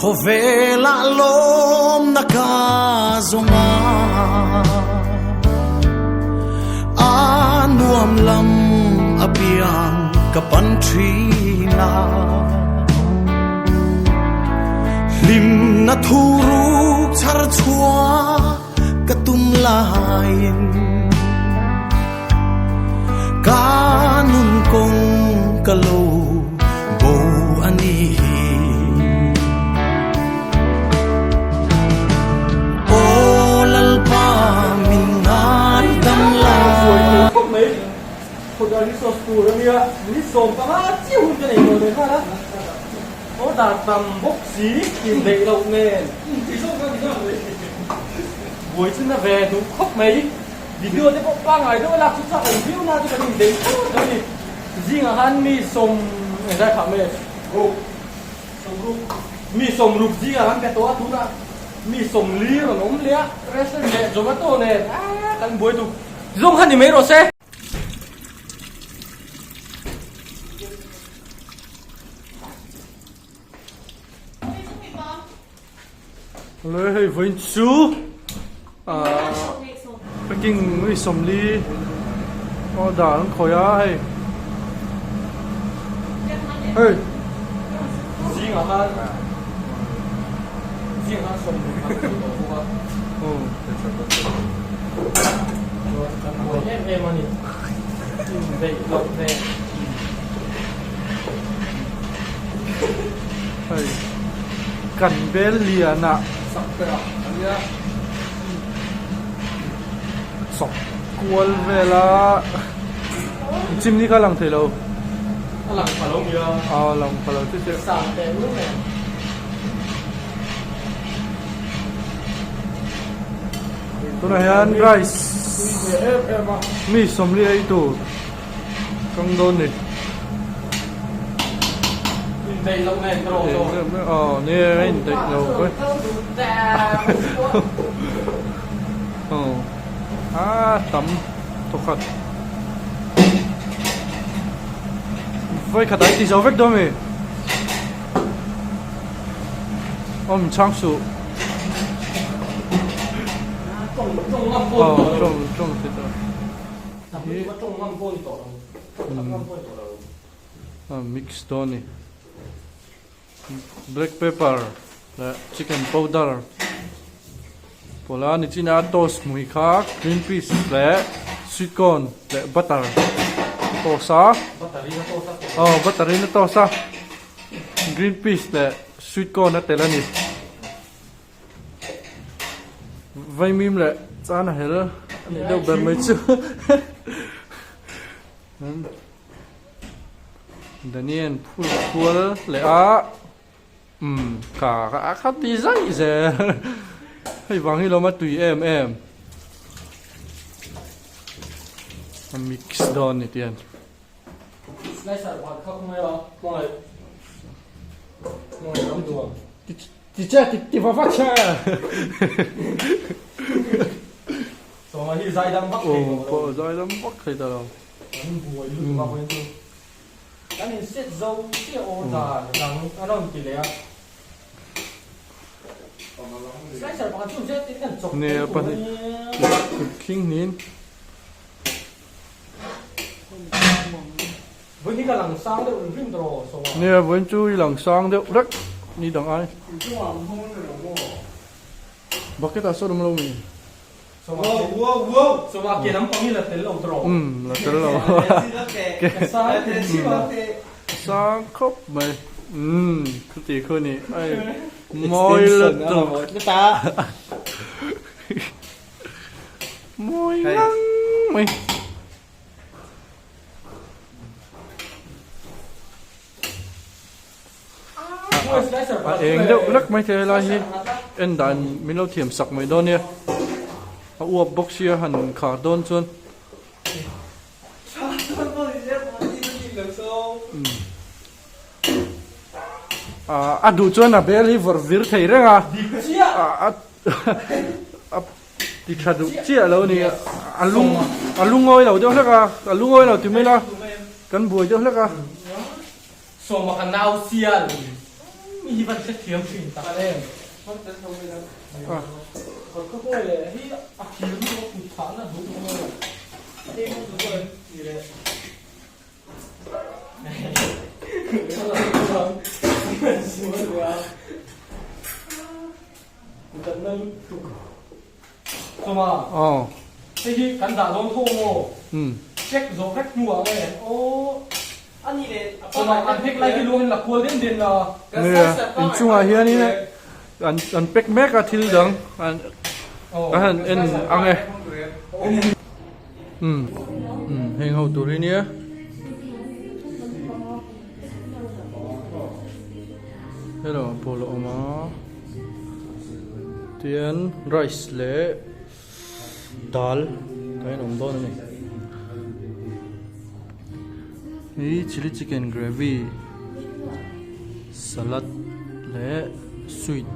Khawvelah lawmna ka zawng a, a nuam lam apiang ka pan thin a. Hlimna thuruk chhar chhuah ka tum laiin ka nun kawng ka lo bo a ni hi. Aw Lalpa min ngai dam la. Khawp mai khawdar hi sauce tur a nia ni 15 chiah hun ka nei tawh leh nghal a order tam bawk si inneih loh nen buai chu na ve duh khawp mai video te pawh pangngai deuh a lak chu chak awm viau na chu kan indeih khawp mai a ni zingah khan mi sawm engzai phah mai ruk sawmruk mi sawmruk zingah khan ka tawh a tunah mi 40 rawn awm leh a restaurant leh Zomato nen aaa kan buai duh zawng kha ni mai rawh se. Le hei vawiin chu ahh packing mi 40 order an khawih a hei hei zingah khan zingah khan 60 an khawih tawh bawk a chuan kan buai em em a ni inbeih loh nen. Hei kan bel lian ah chawk kual vel a chimney kha a lang thei lo a lang pha lo nia a lang pha lo che che sang teh ru nen tunah hian rice mi 40 ei tur Kang dawn ni. Indaih loh nen ka rawh zawk. Aw ni a indaih lo ve. Aw a tam thawkhat. Vawikhat ah i ti zo vek dawn mi? Aw min chhang suh. Aw tawng tawng ti tawh. Mix dawn a ni black pepper leh chicken powder pawlh a nichina toast hmui kha green peas leh sweet corn leh butter toast a aw butter in a toast a green peas leh sweet corn a tel a ni. Vaimim leh chan a hel a nih deuh ber mai chu Daniel phul kual leh a umm ka a kha ti zaih zel hei vang hi lawm a tui em em a mix dawn ni tian. Slicer pakhat kha khawngaih a khawngaih khawngaih ram duang. Ti che ti ti va va che. Sawma hi zai dam vak thei tawh lo. Pawh zai dam vak thei tawh lo. Kan buai lutuk a vawiin chu. Kan in set zo chiah order dang a rawn ti leh a. Slicer pakhat chu zet in kan chawp thei tur a nia. Kut khing hnin. Vawiin hi ka lang sang deuh rim tawh saw a. Nia vawiin chu i lang sang deuh rek ni dang ai. Bucket ah sawn awm lo mi? Saw a ke lampang hi la tel lo tawh. Umm la tel lo. Sang khawp mai. Umm khuti khu ni ai mawi lutuk. Mawi ngang mai. A eng deuh lek mai thei helai hi en dan min lo thiam sak mai dawn nia a uap bawk sia han khar dawn chuan a duh chuan a bel hi vawrh vir thei reng a a Ti tha duh chiah lo ni a lung a lungawi lo deuh hlek a a lungawi lo ti mai la kan buai deuh hlek a. Sawma ka nau sial. Mi hi van hre thiam thin tak em. Ka hawi leh hi a thil hi a kut thahna duh maw. Aw. Hei hi kan dah dawn tho maw? Umm. Check zawh vek hnuah nge aw. Chawma an pack lai hi luangin la kual den den la. Nia, inchungah hianin an an pack mek a thil dang an a han en ang e. Umm umm heng ho tur hi nia. Hello pawl a awm a tian rice leh dal a in awm dawn a ni hi chilli chicken gravy salad leh sweet.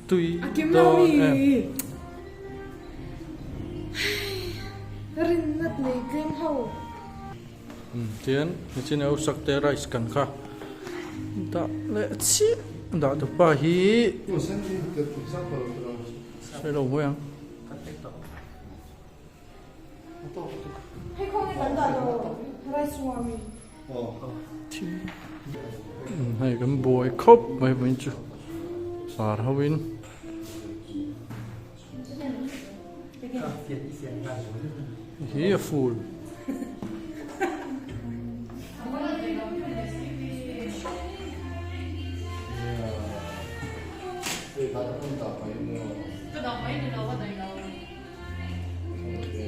Tui dawn em. Tian nichin a usak te rice kan kha dah leh chiah dah tu pa hi hre lo mai ang. Hei kan buai khawp mai vawiin chu sar ho in hi a full.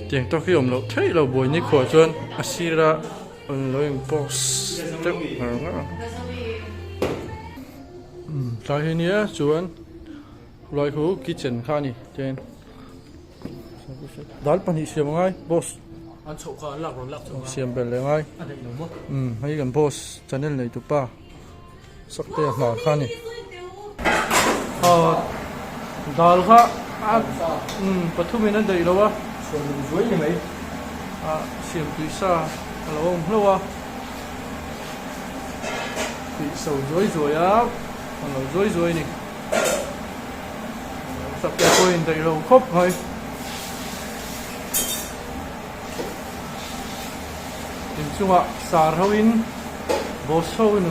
Tiang tawk hi awm loh theih lo buai ni khuah chuan a sirah an lo in post deuh ngar ngar a umm tlai hi nia chuan khulai khu kitchen kha a ni tiangin dal pahnih siam a ngai boss an chhoh kha an lak rawn lak chhoh a siam belh leh ngai a daih lo maw umm hei kan boss channel nei tu pa. Sakte a hnar kha a ni. Aw dal kha a umm pathumin a daih lo a. Siam duh zuai ni mai. A siam tui sa a lo awm hlauh a. Tih so zuai zuai a a lo zuai zuai a ni. Sakte pawhin daih lo khawp mai. Inchungah sar hoin boss hoin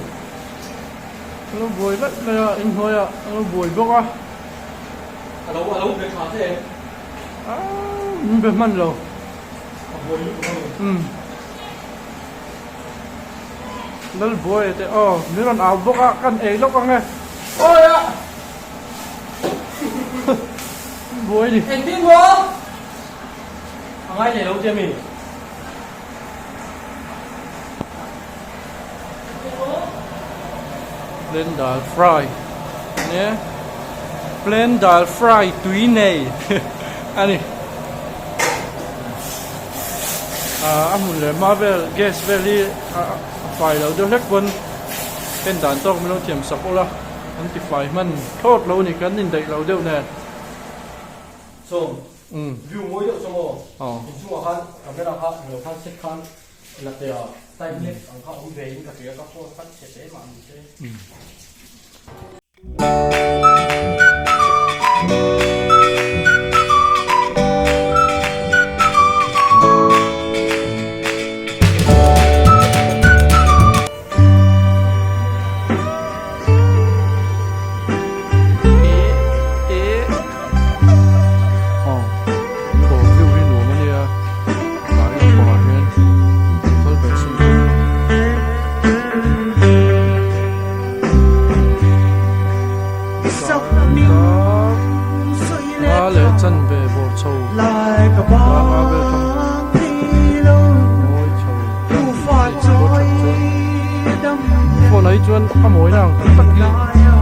a lo buai laih mai a inhnuaiah a lo buai bawk a. A lo a lo be tha che em? Aaa min be hman lo. A buai lutuk a ni. Umm. Lal buai te aw min rawn au bawk a kan ei lawk ang e. Awi a! Buai ni. Engtin maw? A ngai leh lo che mi? Plain dal fry nia plain dal fry tui nei a ni ah a hmun leh hma vel gas vel hi a fai lo deuh hlek pawn en dan tawk min lo thiam sak ula an ti fai hman thlawt lo a ni kan indaih lo deuh nen. Sawm, view mawi deuh chu maw? Inchungah khan camera kha englo khan set khan la teh a, time lapse ang kha awm ve in ka hria ka phone kha chhe hle mah ni se. Phone ah hi chuan a mawina ang tak tak hi.